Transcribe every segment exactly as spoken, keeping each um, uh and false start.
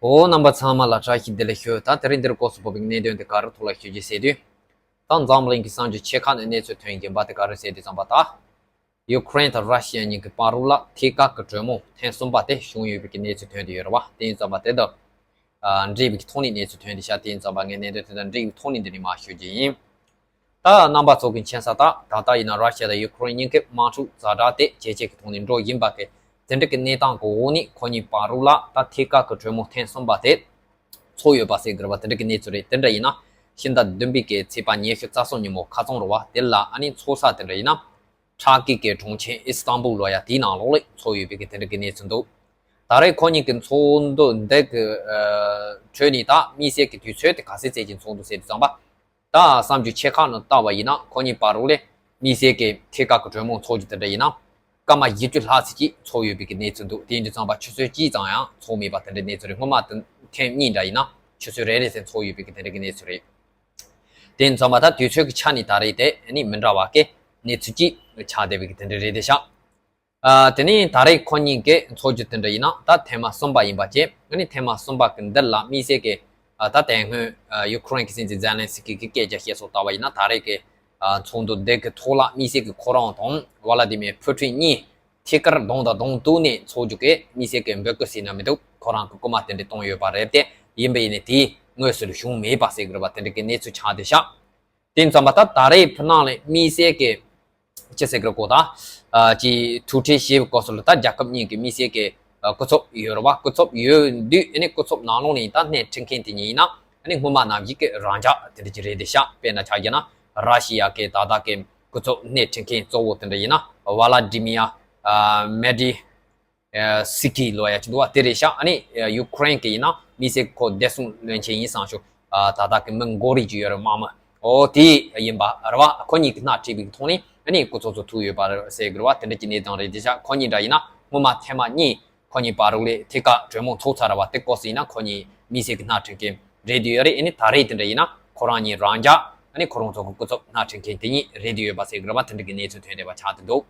འོ། རྣམ་པ་ཚང་མ་ལ་བཀྲ་ཤིས་བདེ་ལེགས་ཞུ། ད་དེ་རིང་འདིར་སྐོར་སུ་བབས་པའི་གནད་དོན་དེ་ག་རེ་ཐོག་ལ་ཞུ་རྒྱུ་ཟེར་དུས། ད་འཛམ་གླིང་གི་གསར་འགྱུར་ཆེ་ཁག་ནས་གནས་ཚུལ་ཐོན་གྱིན་པ་དེ་ག་རེ་ཟེར་དུས་ཙམ་པ་ད། ཡུ་ཀེ་རེན་དང་ར་ཤི་ཡ་གཉིས་ཀྱི་བར་ལ་ཐད་ཀར་གྱི་གྲོས་མོལ་ཐེངས་གསུམ་པ་དེ་བྱུང་ཡོད་པའི་གནས་ཚུལ་ཐོན་དེ་ཡོད་རེད་བ། དེ་ཡིན་ཙམ་པ་དེ་དང་འབྲེལ་བའི་ཐོག་ནས་གནས་ཚུལ་ཐོན་དེ་ཤག་དེ་ཡིན་ཙམ་པ་ངས་གནད་དོན་དེ་དང་འབྲེལ་བའི་ཐོག་ནས་འདི་ནས་མར་ཞུ་རྒྱུ་ཡིན། ད་རྣམ་པ་ཚོ་གི་མཁྱེན་གསལ་ལྟར་ད་ལྟ་ཡིན་ན་ར་ཤི་ཡ་དང་ཡུ་ཀེ་རེན་གཉིས་ཀའི་དམག་འཁྲུག་ཛ་དྲག་དེ་ཇེ་ཆེ་གི་ཐོག་ནས་འགྲོ་བཞིན་པ་གི་དེ་འདྲ་གི་གནས་སྟངས་གི་འོག་ནས་ཁོ་གཉིས་བར་ལ་ད་ཐད་ཀར་གི་གྲོས་མོལ་ཐེངས་གསུམ་པ་དེ་ཚོགས་ཡོད་པ་ཟེར་གི་རེད་བ། དེ་འདྲ་གི་གནས་ཚུལ་རེད། དེ་འདྲ་ཡིན་ན་ཕྱི་ཟླ་བདུན་པའི་གི་ཚེས་པ་ཉི་ཤུ་རྩ་གསུམ་ཉིན་མོ་ཁ་རྩང་རེད་བ། དེ་ལ་ཨ་ནི་ཚོགས་ས་དེ་འདྲ་ཡིན་ན་ཊར་ཀི་གི་གྲོང་ཁྱེར་ཨི་སི་ཏན་བུལ་ལོ་ཡ་དེའི་ནང་ལོགས་ལ་ཚོགས་ཡོད་པའི་གི་དེ་འདྲ་གི་གནས་ཚུལ་འདུག་ད་རེས་ཁོ་གཉིས་ཀྱི་ཚོགས་འདུ་འདི་གི་ཨ་ཁྲོད་ནས་ད་དམིགས་བསལ་གྱི་དུས་ཚོད་དེ་ག་ཚོད་བརྩི་གི་ཚོགས་འདུ་ཟེར་དུས་ཙམ་པ། ད་གསར་འགྱུར་ཆེ་ཁག་ནང་བལྟ་བ་ཡིན་ན་ཁོ་གཉིས་བར་ལ་དམིགས་བསལ་གྱི་ཐད་ཀར་གྱི་གྲོས་མོལ་ཚོགས་རྒྱུ་དེ་འདྲ་ཡིན་ན་སྐར་མ་བཞི་བཅུ་ལྷག་ཙམ་ཅིག་ཚོགས་ཡོད་པའི་གི་གནས་ཚུལ་འདུག་དེ་ཡིན་དུས་ཙམ་པ་ཆུ་ཚོད་གཅིག་ཙམ་ཡང་ཚོགས་མེད་པ་དེ་འདྲའི་གནས་ཚུལ་རེད། སྔོན་མ་དེ་ཐེངས་གཉིས་འདྲ་ཡིན་ན་ཆུ་ཚོད་རེ་རེ་ཙམ་ཚོགས་ཡོད་པའི་གི་དེ་འདྲའི་གི་གནས་ཚུལ་རེད། དེ་ཡིན་ཙམ་པ་ད་དུས་ཚོད་ཀྱི་ཆ་ནས་ད་རེས་དེ་ནི་མི་འདྲ་བ་གི་གནས་ཚུལ་ཅིག་ཆགས་བསྡད་པའི་གི་དེ་འདྲ་རེད་དེ་ཤག་ཨ། དེ་ནས་ད་རེས་ཁོ་གཉིས་ཀྱི་ཚོགས་རྒྱུ་དེ་འདྲ་ཡིན་ན་ད་ཐེངས་མ་གསུམ་པ་ཡིན་པ་བཅས། ཨ་ནི་ཐེངས་མ་གསུམ་པ་གི་འདི་ལ་དམིགས་བསལ་གྱི་ཨ་ད་དེ་སྔོན་ཨ་ཡུ་ཀེ་རེན་གྱི་སྲིད་འཛིན་ཛེ་ལན་སི་ཀི་གི་སྐད་ཆ་བཤད་སོགས་ལྟ་བ་ཡིན་ན་ད་རེས་ཀྱི་ཨ་ཚོགས་འདུ་འདི་གི་ཐོག་ལ་དམིགས་བསལ་གྱི་ཁོ་རང་དང་ཝ་ལ་དི་མིར་ཕུ་ཊིན་གཉིས་ཐད་ཀར་གདོང་དང་གདོང་གཏུག་ནས་ཚོགས་རྒྱུ་གི་དམིགས་བསལ་གྱི་འབོད་སྐུལ་ཟེར་ན་མི་འདུག་ཁོ་རང་གི་སྐུལ་མ་དེ་འདྲ་བཏང་ཡོད་པ་རེད་དེ། ཡིན་པ་ཡིན་ནའི་དེའི་དངོས་སུ་བྱུང་མེད་པ་ཟེར་གི་རེད་པ། དེ་འདྲ་གི་གནས་ཚུལ་ཆགས་བསྡད་ཤག་དེ་ཙམ་པ་ད་ད་རེས་ཕུ་ནང་ལ་དམིགས་བསལ་གྱི་ཅི་ཟེར་གི་རེད་གོ། ད་ཨ་ཅི་ཐུག་འཕྲད་བྱས་པའི་སྐབས་སུ་ལ་ད་རྒྱལ་ཁབ་གཉིས་ཀྱི་དམིགས་བསལ་གྱི་ཨ་སྐུ་ཚབ་ཡོད་རེད་བ། སྐུ་ཚབ་ཡོད་དུས་ཨ་ནི་སྐུ་ཚབ་ནང་ལོགས་ནས་ད་སྣེ་ཁྲིད་མཁན་དེ་གཉིས་ཡིན་ན་ཨ་ནི་སྔོན་མ་ནང་བཞིན་གྱི་རང་འཇགས་དེ་འདྲ་ཅིག་རེད་དེ་ཤག་དཔེར་ན་ཆ་བཞག་ན་ར་ཤི་ཡ་གི་ད་ལྟ་གི་སྐུ་ཚབ་སྣེ་ཁྲིད་མཁན་གཙོ་བོ་དེ་འདྲ་ཡིན་ན་ཝ་ལ་ཌི་མི་ཡ་ཨ་མེ་ཌི་སི་ཀི་ལོ་ཡ་ཅིག་འདུག་བ། དེ་རེད་ཤག་ཨ་ནི་ཡུ་ཀེ་རེན་གྱི་ཡིན་ན་དམིགས་བསལ་ཁོ་བདེ་སྲུང་བློན་ཆེན་ཡིན་བསམ་ཞུ། ཨ་ད་ལྟ་གི་མི་མགོ་རིལ་ཅིག་ཡོད་རེད། དམག་མི་འོ་དེ་ཡིན་པ་རེད་བ། ཁོ་གཉིས་ཀྱི་སྣེ་ཁྲིད་པའི་ཐོག་ནས་ཨ་ནི་སྐུ་ཚབ་ཚོ་ཐུག་ཡོད་པ་རེད་ཟེར་གི་རེད་བ། དེ་འདྲ་གྱི་གནས་སྟངས་རེད་དེ་ཤག་ཁོ་གཉིས་འདྲ་ཡིན་ན་སྔོན་མ་ཐེངས་མ་གཉིས་ཁོ་གཉིས་བར་ལ་ཐད་ཀར་གྲོས་མོལ་ཚོགས་ཚར་བ་དེ་སྐབས་སུ་ཡིན་ན་ཁོ་གཉིས་དམིགས་བསལ་གྱི་སྣེ་ཁྲིད་མཁན་རེད་དེ་ཡོད་རེད། ཨ་ནི་ད་རེས་དེ་འདྲ་ཡིན་ན་ཁོ་རང་གཉིས་རང་འཇགས་ཨ་ནི་ཁོ་རང་ཚོ་གི་སྐུ་ཚབ་སྣེ་ཁྲིད་མཁན་དེ་གཉིས་རེད་དེ་ཡོད་པ་ཟེར་གི་རེད་བ། དེ་འདྲ་གི་གནས་ཚུལ་ཐོན་བསྡད་པ་ཆགས་བསྡད་འདུག་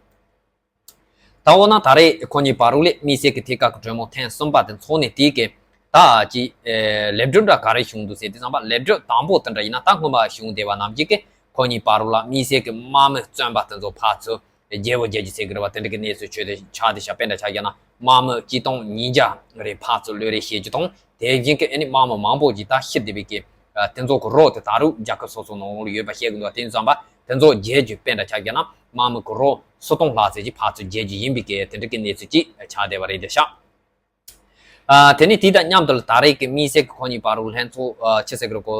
ད་འོ་ན་ད་རེས་ཁོ་གཉིས་བར་ལ་དམིགས་བསལ་གྱི་ཐད་ཀར་གྱི་གྲོས་མོལ་ཐེངས་གསུམ་པ་དེ་ཚོགས་ནས་དེའི་གི་ད་ཅི་ཨེ་ལེབ་སྒྲུབ་འདྲ་ག་རེ་བྱུང་འདུག་ཟེར་དུས་ཙམ་པ། ལེབ་སྒྲུབ་དང་པོ་དེ་འདྲ་ཡིན་ན་ད་སྔོན་མ་བྱུང་བསྡད་པ་ནང་བཞིན་གྱི་ཁོ་གཉིས་བར་ལ་དམིགས་བསལ་གྱི་དམག་མི་བཙོན་པ་དེ་ཚོ་ཕར་ཚུར་བརྗེ་པོ་བརྗེ་རྒྱུ་ཟེར་གི་རེད་བ། དེ་འདྲ་གི་གནས་ཚུལ་ཆོས་དེ་ཆགས་བསྡད་ཤག་དཔེར་འདྲ་ཆ་བཞག་ན་དམག་མི་གཅིག་སྟོང་ཉིས་བརྒྱ་རེ་ཕར་ཚུར་གློད་རེས་བྱེད་རྒྱུ་དང་། དེ་བཞིན་གྱི་ཨ་ནི་དམག་མི་མང་པོ་ཅིག་ད་ཤི་བསྡད་པའི་གི་ཨ་དེ་ཚོ་གི་རོ་དེ་ད་རུང་རྒྱལ་ཁབ་སོ་སོ་ནང་ལ་ཡོད་པ་བཤད་གི་འདུག་དེ་ཙམ་པ་དེ་ཚོ་བརྗེ་རྒྱུ་དཔེར་འདྲ་ཆ་བཞག་ན་དམག་མི་གི་རོ་སུམ་སྟོང་ལྷག་ཙམ་ཅིག་ཕར་ཚུར་བརྗེ་རྒྱུ་ཡིན་པའི་གི་དེ་འདྲ་གི་གནས་ཚུལ་ཅིག་ཆགས་བསྡད་པ་རེད་དེ་ཤག་ཨ་དེ་ནས་དེ་དང་མཉམ་དུ་ལ་ད་རེས་ཀྱི་དམིགས་བསལ་གྱི་ཁོ་གཉིས་བར་ལ་ལྷན་ཚོགས་ཨ་ཅི་ཟེར་གི་རེད་གོ།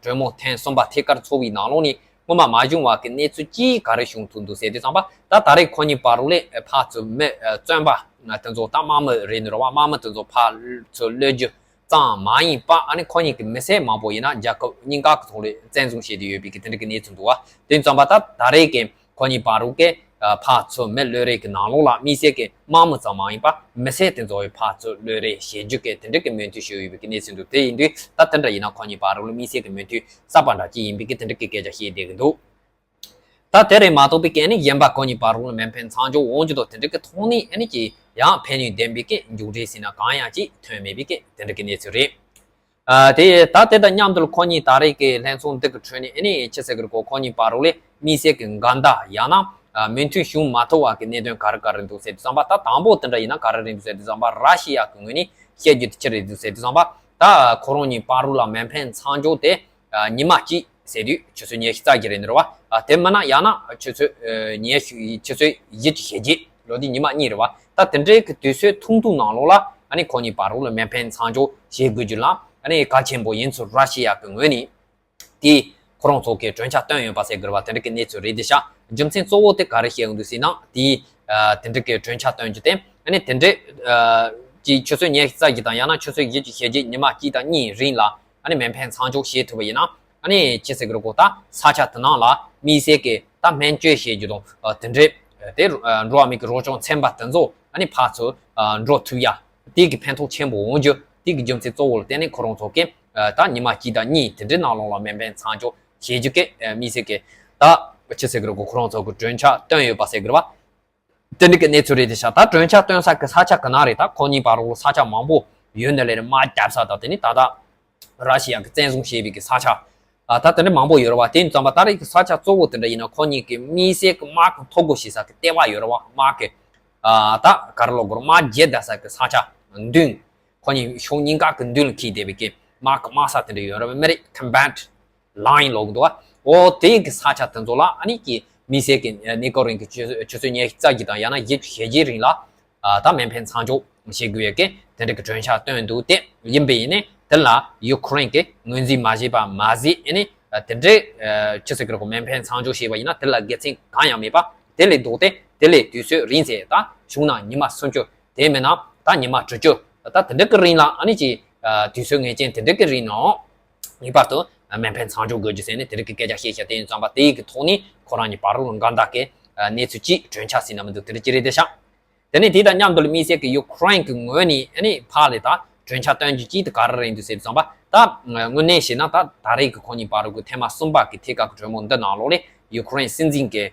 གྲོས་མོལ་ཐེངས་གསུམ་པ་ཐད་ཀར་ཚོགས་པའི་ནང་ལོགས་ནས་སྔོན་མ་མ་བྱུང་བ་གི་གནས་ཚུལ་ཅིག་ག་རེ་བྱུང་ཐུབ་འདུག་ཟེར་དུས་ཙམ་པ། ད་ད་རེས་ཁོ་གཉིས་བར་ལ་ཕར་ཚུར་མི་ཨ་བཙོན་པ་དེ་ཚོ་ད་དམག་མི་རེད་ནི་རེད་བ། དམག་མི་དེ་ཚོ་ཕར་ཚུར་གློད་རྒྱུ་ཙམ་མ་ཡིན་པ། ཨ་ནི་ཁོ་གཉིས་ཀྱི་མི་སེར་མང་པོ་ཡིན་ན་རྒྱལ་ཁབ་གཉིས་ཀ་གི་ཐོག་ལ་བཙན་བཟུང་བྱས་ཏེ་ཡོད་པའི་གི་དེ་འདྲ་གི་གནས་ཚུལ་འདུག་བ། དེ་ཙམ་པ་ད་ད་རེས་ཀྱི་ཁོ་གཉིས་བར་ལ་གི་ཨ་ཕར་ཚུར་མི་གློད་རེས་ཀྱི་ནང་ལོགས་ལ་དམིགས་བསལ་གྱི་དམག་མི་ཙམ་མ་ཡིན་པ་མི་སེར་དེ་ཚོ་ཡི་ཕར་ཚུར་གློད་རེས་བྱེད་རྒྱུ་གི་དེ་འདྲ་གི་མོས་མཐུན་ཞུས་ཡོད་པའི་གི་གནས་ཚུལ་འདུག་དེ་ཡིན་དུས་ད་དེ་འདྲ་ཡིན་ན་ཁོ་གཉིས་བར་ལ་དམིགས་བསལ་གྱི་མོས་མཐུན་གསར་པ་འདྲ་ཅིག་ཡིན་པའི་གི་དེ་འདྲ་གི་སྐད་ཆ་བཤད་བསྡད་ཀྱི་འདུག་ད་དེ་རེད་མ་གཏོགས་པའི་གི་ཨ་ནི་གཞན་པ་ཁོ་གཉིས་བར་ལ་མེ་འཕེན་མཚམས་འཇོག་འོང་རྒྱུ་དང་དེ་འདྲ་གི་ཐོག་ནས་ཨ་ནི་ཅི་ཡང་ཕན་ནུས་ལྡན་པའི་གི་མཇུག་འབྲས་ཟེར་ན་གང་ཡང་ཅིག་ཐོན་མེད་པའི་གི་དེ་འདྲ་གི་གནས་ཚུལ་རེད། ཨ་དེ་ད་དེ་དང་མཉམ་དུ་ཁོ་གཉིས་ད་རེས་ཀྱི་ལྷན་ཚོགས་འདི་གི་ཁྲོད་ནས་ཨ་ནི་ཅི་ཟེར་གི་རེད་གོ། ཁོ་གཉིས་བར་ལ་དམིགས་བསལ་གྱི་འགལ་ཟླ་ཡང་ན་ཨ་མོས་མཐུན་བྱུང་མ་ཐུབ་པ་གི་གནད་དོན་ག་རེ་ག་རེ་འདུག་ཟེར་དུས་ཙམ་པ། ད་དང་པོ་དེ་འདྲ་ཡིན་ན་ག་རེ་རེད་འདུག་ཟེར་དུས་ཙམ་པ། ར་ཤི་ཡ་གི་ངོས་ནས་བཤད་རྒྱུ་དེ་ཅི་རེད་འདུག་ཟེར་དུས་ཙམ་པ། ད་ཁོ་རང་གཉིས་བར་ལ་མེ་འཕེན་མཚམས་འཇོག་དེ་ཨ་ཉི་མ་གཅིག་ཟེར་དུས་ཆུ་ཚོད་ཉི་ཤུ་རྩ་བརྒྱད་རེད་འདུག་བ། ཨ་དེ་མིན་ན་ཡང་ན་ཆུ་ཚོད་ཨ་ཉི་ཤུ་ཆུ་ཚོད་བཞི་བཅུ་ཞེ་བརྒྱད་ལོ་དེ་ཉི་མ་གཉིས་རེད་བ། ད་དེ་འདྲའི་གི་དུས་ཚོད་ཐུང་ཐུང་ནང་ལོགས་ལ་ཨ་ནི་ཁོ་གཉིས་བར་ལ་མེ་འཕེན་མཚམས་འཇོག་བྱེད་དགོས་རྒྱུ་ལ་ཨ་ནི་གལ་ཆེན་པོ་ཡིན་ཚུལ་ར་ཤི་ཡ་གི་ངོས་ནས་དེ་ཁོ་རང་ཚོ་གི་གྲོས་འཆར་བཏོན་ཡོད་པ་ཟེར་དགོས་རེད་བ། དེ་འདྲ་གི་གནས་ཚུལ་རེད་དེ་ཤག་རྒྱུ་མཚན་གཙོ་བོ་དེ་ག་རེ་བཤད་ཡོང་འདུག་ཟེར་ན། དེ་ཨ་དེ་འདྲ་གི་གྲོས་འཆར་བཏོན་རྒྱུ་དེ་ཨ་ནི་དེ་འདྲའི་ཨ་ཀྱི་ཆུ་ཚོད་ཉི་ཤུ་རྩ་བརྒྱད་དང་ཡང་ན་ཆུ་ཚོད་བཞི་བཅུ་ཞེ་བརྒྱད་ཉི་མ་གཅིག་དང་གཉིས་རིང་ལ་ཨ་ནི་མེ་འཕེན་མཚམས་འཇོག་བྱེད་ཐུབ་པ་ཡིན་ན། ཨ་ནི་ཅི་ཟེར་གི་རེད་གོ། ད་ས་ཆ་དེ་ནང་ལ་དམིགས་བསལ་གྱི་ད་སྨན་བཅོས་བྱེད་རྒྱུ་དང་ཨ་དེ་འདྲའི་དེ་འགྲོ་བ་མིའི་གི་རོགས་སྐྱོར་ཚན་པ་དེ་ཚོ་ཨ་ནི་ཕར་ཚུར་ཨ་འགྲོ་ཐུབ་ཡ། དེ་གི་ཕན་ཐོགས་ཆེན་པོ་འོང་རྒྱུ་དེ་གི་རྒྱུ་མཚན་གཙོ་བོ་ལ་བརྟེན་ནས་ཁོ་རང་ཚོ་གི་ཨ་ད་ཉི་མ་གཅིག་དང་གཉིས་དེ་འདྲའི་ནང་ལོགས་ལ་མེ་འཕེན་མཚམས་འཇོག་བྱེད་རྒྱུ་གི་ཨ་དམིགས་བསལ་གྱི་ད་ཅི་ཟེར་གི་རེད་གོ། ཁོ་རང་ཚོ་གི་གྲོས་འཆར་བཏོན་ཡོད་པ་ཟེར་གི་རེད་བ། དེ་འདྲ་གི་གནས་ཚུལ་རེད་དེ་ཤག་ད་གྲོས་འཆར་བཏོན་ས་གི་ས་ཆ་གི་ནང་རེད། ད་ཁོ་གཉིས་བར་ལ་ས་ཆ་མང་པོ་ ཡོད་ནི་ལས་དམག་རྒྱབ་ས་དང་དེ་ནི་ད་ལྟ་ར་ཤི་ཡ་གི་བཙན་བཟུང་བྱས་པའི་གི་ས་ཆ། ཨ་ད་དེ་འདྲ་མང་པོ་ཡོད་རེད་བ། དེ་ཡིན་ཙང་པ་ད་རེས་ཀྱི་ས་ཆ་གཙོ་བོ་དེ་འདྲ་ཡིན་ན་ཁོ་གཉིས་ཀྱི་དམིགས་བསལ་གྱི་དམག་གི་ཐོ་འགོད་བྱེད་ས་གི་ལྟེ་བ་ཡོད་རེད་བ། དམག་གི་ཨ་ད་ག་རེ་ལབ་དགོས་རེད། དམག་རྒྱག་བསྡད་ས་གི་ས་ཆ་མདུན། ཁོ་གཉིས་ཕྱོགས་གཉིས་ཀ་གི་མདུན་ལ་འཁེལ་བསྡད་པའི་གི་དམག་གི་དམག་ས་དེ་འདྲ་ཡོད་རེད་བ། མི་རེད། Combat Line ལབ་གི་འདུག་བ། འོ་དེ་གི་ས་ཆ་དེ་ཚོ་ལ་ཨ་ནི་གི་དམིགས་བསལ་གྱི་གནས་སྐབས་རིང་གི་ཆུ་ཆུ་ཚོད་ཉི་ཤུ་རྩ་བཞི་དང་ཡང་ན་བཞི་བཅུ་ཞེ་བརྒྱད་རིང་ལ། ཨ་ད་མེ་འཕེན་མཚམས་འཇོག་བྱེད་དགོས་ཡས་ཀྱི་དེ་འདྲ་གི་གྲོས་འཆར་བཏོན་འདུག་དེ་ཡིན་པ་ཡིན་ནའི་དེ་ལ་ཡུ་ཁུ་རེན་གྱིས་ངོས་འཛིན་མ་བྱས་པ་མ་ཟད། ཨ་ནི་དེ་འདྲའི་ཆུ་ཚོད་ཀྱི་རོགས་མེ་འཕེན་མཚམས་འཇོག་བྱས་པ་ཡིན་ན་དེ་ལ་དགེ་མཚན་གང་ཡང་མེད་པ། དེ་ལས་ལྡོག་སྟེ་དེ་ལས་དུས་ཚོད་རིང་ཚེ་ད་བྱུང་ན་ཉི་མ་སུམ་ཅུ། དེ་མིན་ན་ད་ཉི་མ་དྲུག་ཅུ། ད་དེ་འདྲ་གི་རིང་ལ་ཨ་ནི་ཅིག་དུས་ཚོད་ངེས་ཅན་དེ་འདྲ་གི་རིང་ནང་ངེས་པར་དུ་མེ་འཕེན་མཚམས་འཇོག་དགོས་རྒྱུ་ཟེར་ནས་དེ་རིགས་ཀྱི་སྐད་ཆ་བཤད་བཞག་དེ་ཡིན་ཙང་པ་དེ་ཡི་གི་ཐོག་ནས་ཁོ་རང་གཉིས་བར་རུ་འགལ་ཟླ་གི་གནས་ཚུལ་ཅིག་གྲོས་འཆར་ཟིན་ན་མི་འདུག་དེ་འདྲ་ཅི་རེད་དེ་ཤག་དེ་ནས་དེ་དང་མཉམ་དུ་ལ་དམིགས་བསལ་གྱི་ཡུ་ཁུ་རེན་གྱི་ངོས་ནས་ཨ་ནི་ཕར་ལ་ད་གྲོས་འཆར་བཏོན་རྒྱུ་ཅིག་དེ་ག་རེ་རེད་འདུག་ཟེར་ཙང་པ། ད་དངོས་གནས་བཤད་ན་ད་ད་རེས་ཀྱི་ཁོ་གཉིས་བར་རུ་གི་ཐེངས་མ་གསུམ་པ་གི་ཐད་ཀར་གྱི་གྲོས་མོལ་འདི་ནང་ལོགས་ལས་ཡུ་ཁུ་རེན་སྲིད་འཛིན་གྱི་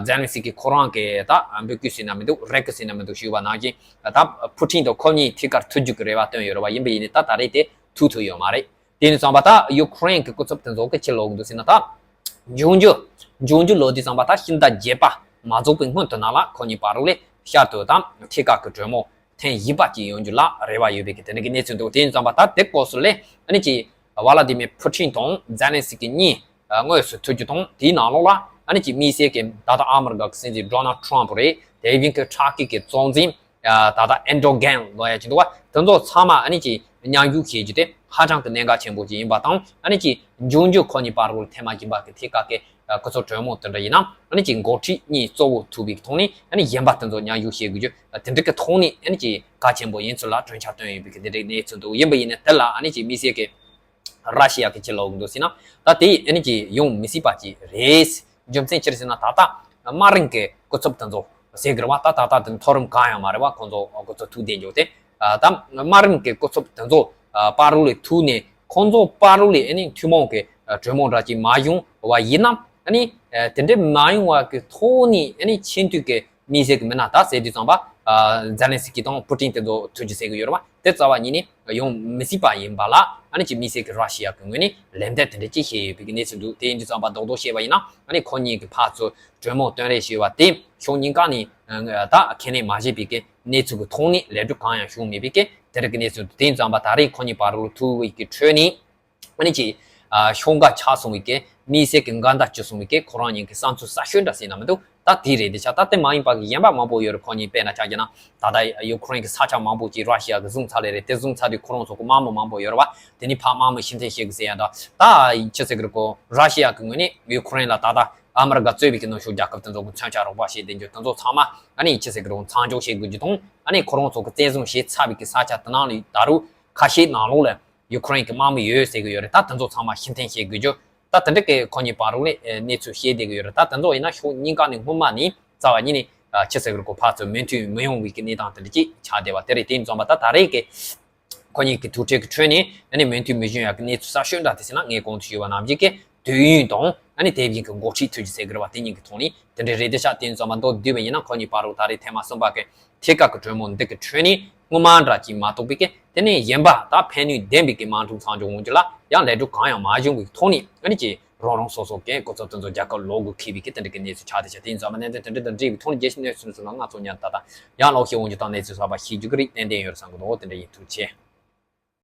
ཛེ་ལན་སི་ཀི་ཁོ་རང་གི་ད་འབོད་སྐུལ་ཟེར་ན་མི་འདུག་རེ་སྐུལ་ཟེར་ན་མི་འདུག་ཞུས་པ་ནང་བཞིན་ད་ཕུ་ཊིན་དང་ཁོ་གཉིས་ཐད་ཀར་ཐུག་རྒྱུ་གི་རེ་བ་བཏོན་ཡོད་རེད་བ། ཡིན་པ་ཡིན་ནའི་ད་ད་རེས་དེ་ཐུག་ཐུབ་ཡོད་མ་རེད། དེ་ནས་ཙང་པ་ད་ཡུ་ཁུ་རེན་གྱི་སྐུ་ཚབ་དེ་ཚོ་གི་ཅི་ལབ་གི་འདུག་ཟེར་ན་ད། འབྱུང་འགྱུར། འབྱུང་འགྱུར་ལོ་དུས་ཙམ་པ་ད་ཕྱི་ཟླ་བརྒྱད་པ་མ་རྫོགས་པའི་སྔོན་དུ་ནང་ལ་ཁོ་གཉིས་བར་རུ་ལས་བསྐྱར་དུ་དང་ཐད་ཀར་གྱི་གྲོས་མོལ་ཐེངས་བཞི་པ་ཅིག་ཡོང་རྒྱུ་ལ་རེ་བ་ཡོད་པའི་གི་དེ་འདྲ་གི་གནས་ཚུལ་འདུག་དེ་ཡིན་ཙམ་པ་ད་དེ་སྐབས་སུ་ལས་ཨ་ནི་ཅིག་ཝ་ལ་ཏི་མེ་ཕུ་ཊིན་དང་ཛེ་ལན་སི་ཀི་གཉིས་དངོས་སུ་ཐུག་རྒྱུ་དང་དེའི་ནང་ལོགས་ལ་ཨ་ནི་ཅིག་དམིགས་བསལ་གྱི་ད་ལྟ་ཨ་མི་རི་ཀ་གི་སྲིད་འཛིན་ཌོ་ནལ་ཌི་ཊརམ་ཕུ་རེད། དེ་བཞིན་གྱི་ཊར་ཀི་གི་གཙོ་འཛིན། ད་ལྟ་ཨེར་ཌོ་གྷན་ལབ་ཡ་ཅིག་འདུག་བ། དེ་ཚོ་ཚང་མ་ཨ་ནི་ཅིག་མཉམ་ཞུགས་བྱེད་རྒྱུ་དེ་ཧ་ཅང་གི་གནད་འགག་ཆེན་པོ་ཅིག་ཡིན་པ་དང་། ཨ་ནི་ཅིག་འབྱུང་འགྱུར་ཁོ་གཉིས་བར་དུ་ཐེངས་མ་རྒྱུན་པ་གི་ཐད་ཀ་གི་ཁོ་ཚོ་གྲོས་མོལ་དེ་འདྲ་ཡིན་ན་ཨ་ནི་ཅིག་འགོ་ཁྲིད་གཉིས་གཙོ་བོ་ཐུག་པའི་ཐོག་ནས་ཨ་ནི་གཞན་པ་དེ་ཚོ་མཉམ་ཞུགས་བྱེད་དགོས་རྒྱུ་དེ་འདྲ་གི་ཐོག་ནས་ཨ་ནི་ཅིག་གལ་ཆེན་པོ་ཡིན་ཚུལ་ལ་གྲོས་འཆར་བཏོན་ཡོད་པའི་གི་དེ་འདྲའི་གནས་ཚུལ་འདུག་ཡིན་པ་ཡིན་ན་དེ་ལ་ཨ་ནི་ཅིག་དམིགས་བསལ་གི་ར་ཤི་ཡ་གི་ཅི་ལབ་འདུག་ཟེར་ན་ད་དེ་ཨ་ནི་ཅིག་ཡོང་མི་སྲིད་པ་ཅིག་རེད། རྒྱུ་མཚན་ཅི་རེད་ཟེར་ན་ད་ལྟ་དམག་རིམ་གྱི་སྐུ་ཚབ་དེ་ཚོ་ཟེར་གི་རེད་བ། ད་ད་ལྟ་དེ་མཐོ་རིམ་གང་ཡང་མ་རེད་བ། ཁོང་ཚོ་སྐུ་ཚབ་ཐུག་བསྡད་འཇོག་དེ་ད་དམག་རིམ་གྱི་སྐུ་ཚབ་དེ་ཚོ་བར་རུ་ལས་ཐུག་ནས་ཁོང་ཚོ་བར་རུ་ལས་ཨ་ནི་ཐུན་མོང་གི་གྲོས་མོལ་འདྲ་ཅིག་མ་བྱུང་བ་ཡིན་ན་ཨ་ནི་དེ་འདྲ་མ་ཡོང་བ་གི་ཐོག་ནས་ཨ་ནི་ཆེས་མཐོའི་གི་དམིགས་བསལ་གྱི་མི་སྣ་ད་ཟེར་དུས་ཙམ་པ། ཛེ་ལན་སི་ཀི་དང་ཕུ་ཊིན་དེ་ཚོ་ཐུག་རྒྱུ་ཟེར་གི་ཡོད་རེད་བ། དེ་རྩ་བ་ཉིད་ནས་ཡོང་མི་སྲིད་པ་ཡིན་པ་ལ་ཨ་ནི་ཅིག་དམིགས་བསལ་གྱི་ར་ཤི་ཡ་གི་ངོས་ནས་ལན་འདེབས་དེ་འདྲ་ཅིག་བྱས་ཡོད་པའི་གནས་ཚུལ་འདུག་དེ་ཡིན་དུས་ཙམ་པ་རྡོག་རྡོག་བཤད་པ་ཡིན་ན་ཨ་ནི་ཁོ་གཉིས་ཀྱི་ཕར་ཚུར་གྲོས་མོལ་གཏོང་རེས་བྱས་པ་དེ་ཕྱོགས་གཉིས་ཀ་ནས་ད་ཁས་ལེན་མ་བྱས་པའི་གི་གནས་ཚུལ་གྱི་ཐོག་ནས་ལས་འགུལ་གང་ཡང་བྱུང་མེད་པའི་གི་དེ་འདྲ་གི་གནས་ཚུལ་འདུག་དེ་ཡིན་ཙམ་པ་ད་རེས་ཁོ་གཉིས་བར་དུ་ཐུག་པའི་གི་ཁྲོད་ནས། ཨ་ནི་ཅིག་ཤོག་འགའ་ཆགས་སོང་བའི་གི་དམིགས་བསལ་གྱི་འགལ་ཟླ་བྱུང་སོང་བའི་གི་ཁོ་རང་གཉིས་ཀྱི་བསམ་ཚུལ་གསར་ཤོས་འདྲ་ཟེར་ན་མི་འདུག་ད་དེ་རེད་དེ་ཆ་ད་དེ་མ་ཡིན་པ་གི་གཞན་པ་མང་པོ་ཡོད་རེད། ཁོ་གཉིས་དཔེར་ན་ཆ་བཞག་ན་ད་ལྟ་ཡུ་ཁུ་རེན་གྱི་ས་ཆ་མང་པོ་ཅིག་ར་ཤི་ཡ་གི་བཟུང་ཚར་ལེ་རེད། དེ་བཟུང་ཚར་དུས་ཁོ་རང་ཚོ་གི་དམག་མི་མང་པོ་ཡོད་རེད་བ། དེ་ནི་ཕར་དམག་མི་ཕྱིར་འཐེན་བྱེད་དགོས་ཟེར་ཡ་འདྲ། ད་ཅི་ཟེར་གི་རེད་གོ་ར་ཤི་ཡ་གི་ངོས་ནས་ཡུ་ཁུ་རེན་ལ་ད་ལྟ་ཨ་མི་རི་ཀ་གཙོས་པའི་གི་ནུབ་ཕྱོགས་རྒྱལ་ཁབ་དེ་ཚོ་གི་མཚོན་ཆ་རོགས་པ་བྱེད་བསྡད་རྒྱུ་དེ་ཚོ་ཚང་མ་ཨ་ནི་ཅི་ཟེར་གི་རེད་མཚམས་འཇོག་བྱེད་དགོས་རྒྱུ་དང་ཨ་ནི་ཁོ་རང་ཚོ་གི་བཙན་བཟུང་བྱས་ཚར་བའི་གི་ས་ཆ་དེ་ནང་ལ་ད་རུང་ཁ་ཤས་ནང་ལོགས་ལ། ཡུ་ཁུ་རེན་གྱི་དམག་མི་ཡོད་ཟེར་གྱི་ཡོད་རེད། ད་དེ་ཚོ་ཚང་མ་ཕྱིར་འཐེན་བྱེད་དགོས་རྒྱུ། ད་དེ་འདྲ་གི་ཁོ་གཉིས་བར་རུ་ནས་གནས་ཚུལ་བཤད་བསྡད་ཀྱི་ཡོད་རེད། ད་དེ་ཚོ་ཡིན་ན་ཕྱོགས་གཉིས་ཀ་ནས་སྔོན་མ་ནས་རྩ་བ་ཉིད་ནས་ཕྱི་ཟེར་གྱི་ཁོ་ཕར་ཚུར་མོས་མཐུན་མི་ཡོང་བའི་གི་གནས་སྟངས་དེ་འདྲ་ཅིག་ཆགས་བསྡད་པ་དེ་རེད། དེ་ཡིན་ཙང་པ་ད་ད་རེས་ཀྱི་ཁོ་གཉིས་ཀྱི་ཐུག་འཕྲད་ཀྱི་ཁྲོད་ནས་ཨ་ནི་མོས་མཐུན་མི་བྱུང་ཡག་གི་གནས་ཚུལ་གསར་ཤོས་འདྲ་དེ་ཟེར་ན་ངས་གོང་དུ་ཞུས་པ་ནང་བཞིན་གྱི་དུས་ཡུན་དང་ཨ་ནི་དེ་བཞིན་གྱི་འགོ་ཁྲིད་ཐུག་རྒྱུ་ཟེར་གྱི་རེད་བ། དེ་གཉིས་ཀྱི་ཐོག་ནས་དེ་འདྲ་རེད་དེ་ཤག་དེ་ཡིན་ཙང་པ་མདོར་བསྡུས་པ་ཡིན་ན་ཁོ་གཉིས་བར་རུ་ད་རེས་ཐེངས་མ་གསུམ་པ་གི་ཐད་ཀར་གྱི་གྲོས་མོལ་འདི་གི་ཁྲོད་ནས་སྔོན་མ་འདྲ་ཅིག་མ་གཏོགས་པའི་གི་དེ་ནས་གཞན་པ་ད་ཕན་ནུས་ལྡན་པའི་གི་དམག་འཁྲུག་མཚམས་འཇོག་འོང་རྒྱུ་ལ་ཡང་ལས་འགུལ་གང་ཡང་མ་བྱུང་བའི་ཐོག་ནས་ཨ་ནི་ཅིག་རང་རང་སོ་སོ་གི་སྐུ་ཚབ་དེ་ཚོ་རྒྱ་གར་ལོག་དགོས་ཁེལ་བའི་གི་དེ་འདྲ་གི་གནས་ཚུལ་ཆགས་བསྡད་ཤག་དེ་ཡིན་ཙང་མ་གནད་དོན་དེ་འདྲ་དང་འབྲེལ་བའི་ཐོག་ནས་རྒྱལ་སྤྱིའི་གནས་ཚུལ་ཚོ་ལ་ང་ཚོ་ཉན་ད་ད་ཡང་ལོག་ཤེས་འོང་རྒྱུ་དང་གནས་ཚུལ་གསར་པ་ཤེས་རྒྱུ་གི་རིགས་ཏན་ཏན་ཡོད་རེད་བསམ་གི་འདུག་དེ་འདྲ་ཡིན། ཐུགས་རྗེ་ཆེ།